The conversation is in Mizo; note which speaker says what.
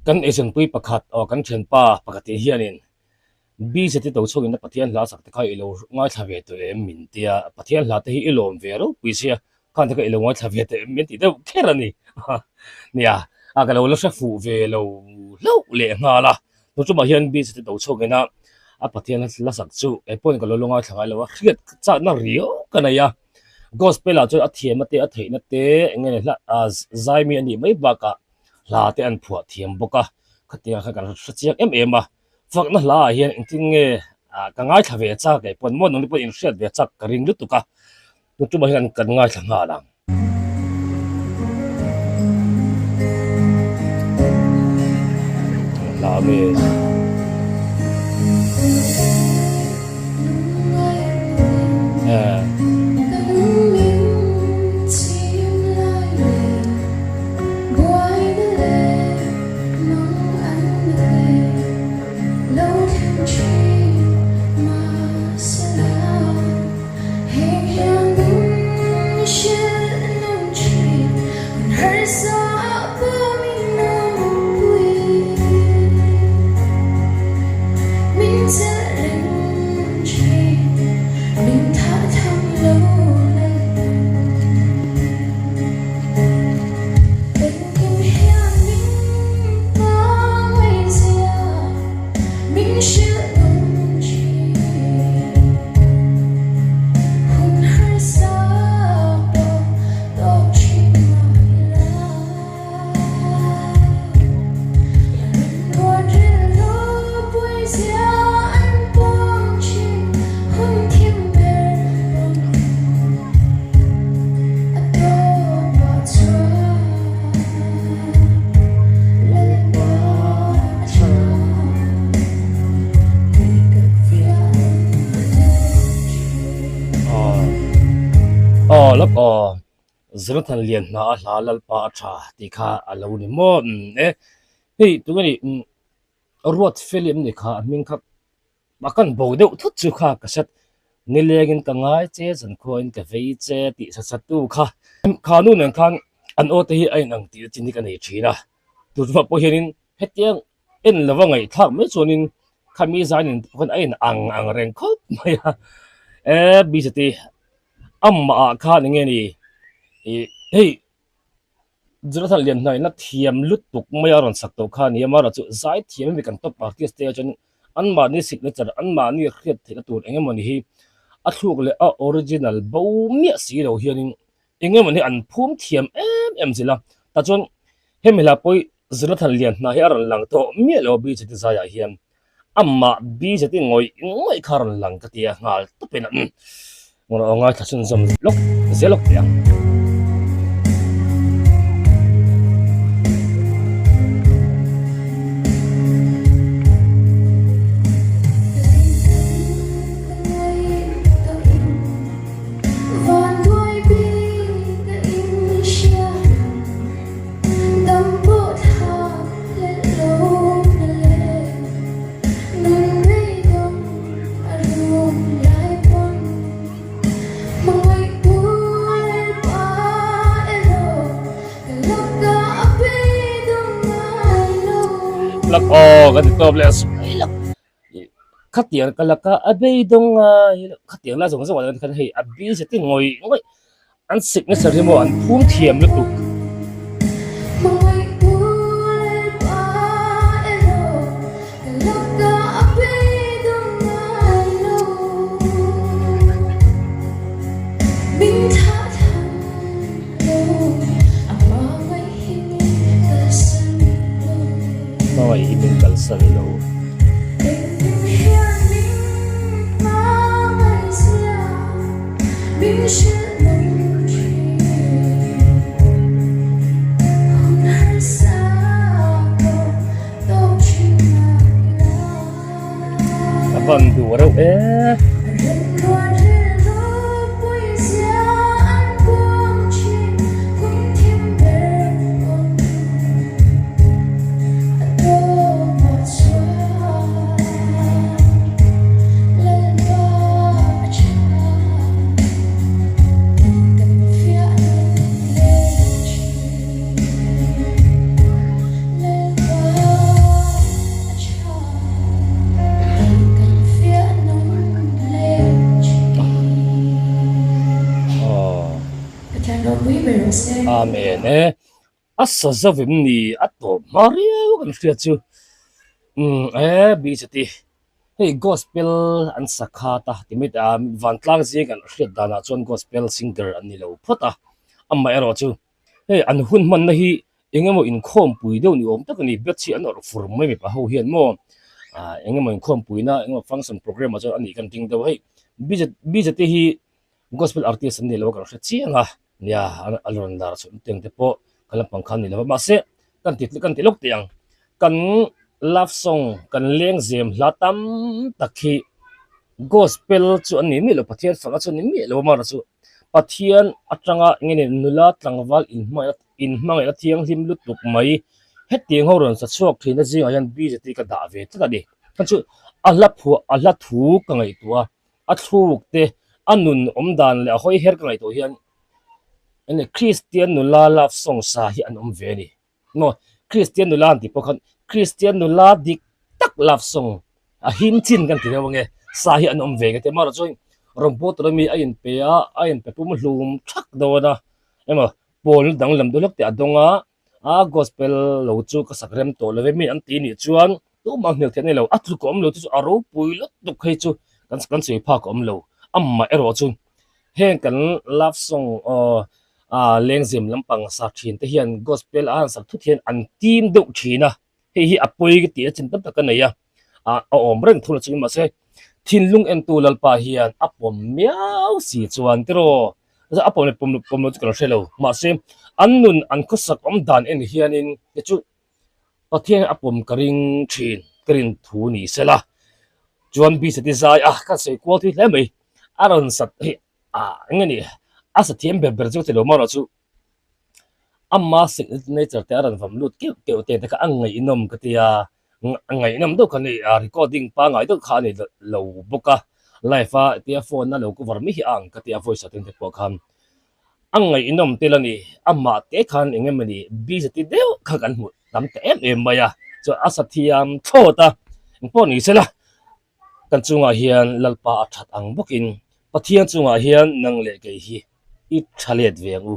Speaker 1: Kan eizawnpui pakhat aw kan thianpa pakhatih hianin Bzeti to chhuakin a Pathian hla sak te kha i lo ngaithla ve tawh em min tia, Pathian hla te hi i lawm ve ropui sia, khan te kha i lo ngaithla ve tawh em min ti deuh kher a ni. Nia, a ka lo la hre fuh ve lo hlauh leh nghal a, tun tumah hian Bzeti to chhuakin a a Pathian hla sak chu kei pawhin ka lo la ngaithla ngai lo a, hriat chakna riau ka nei a, Gospel ah chuan a thiamna te a theihna te eng nge hla zaimi a nih mai bakah hla te an phuah thiam bawk a, khatiang khan kan hre chiang em em a, fakna hla ah hian engtin nge ah ka ngaithla ve chak eh pawn maw nangni pawh inhriat ve chak ka ring lutuk a, tun tumah hian kan ngaithla nghal ang. Hla nge. Eh. Aw lawk aw Jonathan lian hna a hla Lalpa a tha tih kha a lo ni maw e hei tunge ni Ruat Feli em ni kha a hming kha A kan bo deuh thut chu kha ka hret nilengin ka ngai che zankhuain ka vei che tih sa sa tu kha kha nu nen khan an aw te hi a inang tih chin hi ka nei thin a tunhma pawh hianin hetiang en lova ngaihthlak mai chuanin khami zai nen pawh khan a in ang ang reng khawp mai a e bzti amah ah khan enge ni ih hei. Jonathan Lianhnaina thiam lutuk mai a rawn sak tawh kha a ni a, amaherawhchu chu zai thiam emi kan top artist te ah chuan anmahni signature anmahni hriat theihna tur eng emawni hi a thluk leh a original bo miah si lo hianin eng emawni hi an phum thiam em em zil a, tah chuan hemi hla pawh hi Jonathan Lianhna hi a rawn lang tawh miah lo a bzeti zaiah hian. Amah bzeti ngawih ngawih kha rawn lang ka ti a nghal tawpin a ngaw ngaithla chhunzawm lawk zel lawk teh ang. Lak aw ka ti tawp leh mai lak khatiang ka laka a beidawng a khatiang la zawng zawng ah khan hei a busy te ngawih ngawih An signature hi maw an phum thiam lutuk. Hmangaih hi min kalsan lo. A van duh reuh e. Amen e. A sa zauh em ni a tawp hma riau kan hriat chu. Umm e bchati hei gospel an sa khat a ti mai teh a vantlang zing kan hriat danah chuan gospel singer an ni lo phawt a amaherawh chu hei an hun hmanna hi eng emaw inkhawmpui deuh ni awm tak a ni bet hi an awrh fur mai mipa ho hian maw ah eng emaw inkhawmpuina eng emaw function program ah chuan a nih kan ding deuh a hei bchati hi Gospel artist an ni lo a kan hre chiang a, nia a rawn lar chhuah teng te pawh kan lampang khan ni lo va, mahse kan ti kan ti lawk teh ang, kan love song kan lengzem hla tam tak hi gospel chu an ni miah lo Pathian fanga chu an ni miah lo a mara chu Pathian atanga eng nge nula tlangval inhmangaihna inhmangaihna thianghlim lutuk mai hetiang ho rawn sa chhuak thin a zingah hian bjt ka dah ve tlat a ni, kha chu a hla phuah a hla thu ka ngaihtuah a. A thluk te, a nun awm dan leh a hawi her ka ngaihtuah hian enge Kristian nula love song sa hi an awm ve a ni. Maw Kristian nula an tih pawh khan Kristian nula dik tak love song a him chin kan ti deuh ange sa hi an awm ve ka ti a. Amaherawhchu chuan rawn tura mi a inpe a, a inpe pum hlum thak dawn a, emaw pawl danglam deuh hlek te a dawng a, a gospel lo chu ka sak rem tawh lo ve mi an ti nih chuan tumah hmel theih a ni lo a tluk a awm lo te chu a ropui lutuk hei chu kan kan sawi phak a awm lo amah erawh chu heng kan love song aw ah lengzem lampang sa thin te hian gospel a han sak thut hian an tim deuh thin a hei hi a pawi ka tih a chin tam tak a nei a ah a awm reng thung la chu mahse thinlung entu lalpa hian a pawm miau si chuan tiraw a pawm leh pawm pawm lo chu ka lo hre lo mahse an nun an khawsak awm dan en hianin te chu Pathian a pawm ka ring thin ka rin thu ni sela chuan bisati zai a ka sawi kual thui hle mai a rawn sat hei ah eng nge ni a sa thiam ber ber chu ka ti lo marawh chu ama signature te a rawn vawm lut keuh keuh te te kha a ngaihnawm ka ti a ngaihnawm deuh kha a ni a recording pangngai deuh kha a ni lo bawk a live a tia phone a lo cover mai hi a ang ka ti a voice ah te pawh khan a ngaihnawm tel a ni amah te khan eng emawni busy ti deuh kha kan hmuh tam ta em em mai a chuan a sa thiam thlawt a engpawh ni sela kan chungah hian Lalpa a that ang bawkin Pathian chungah hian nang leh kei hi i tha let ve ang u.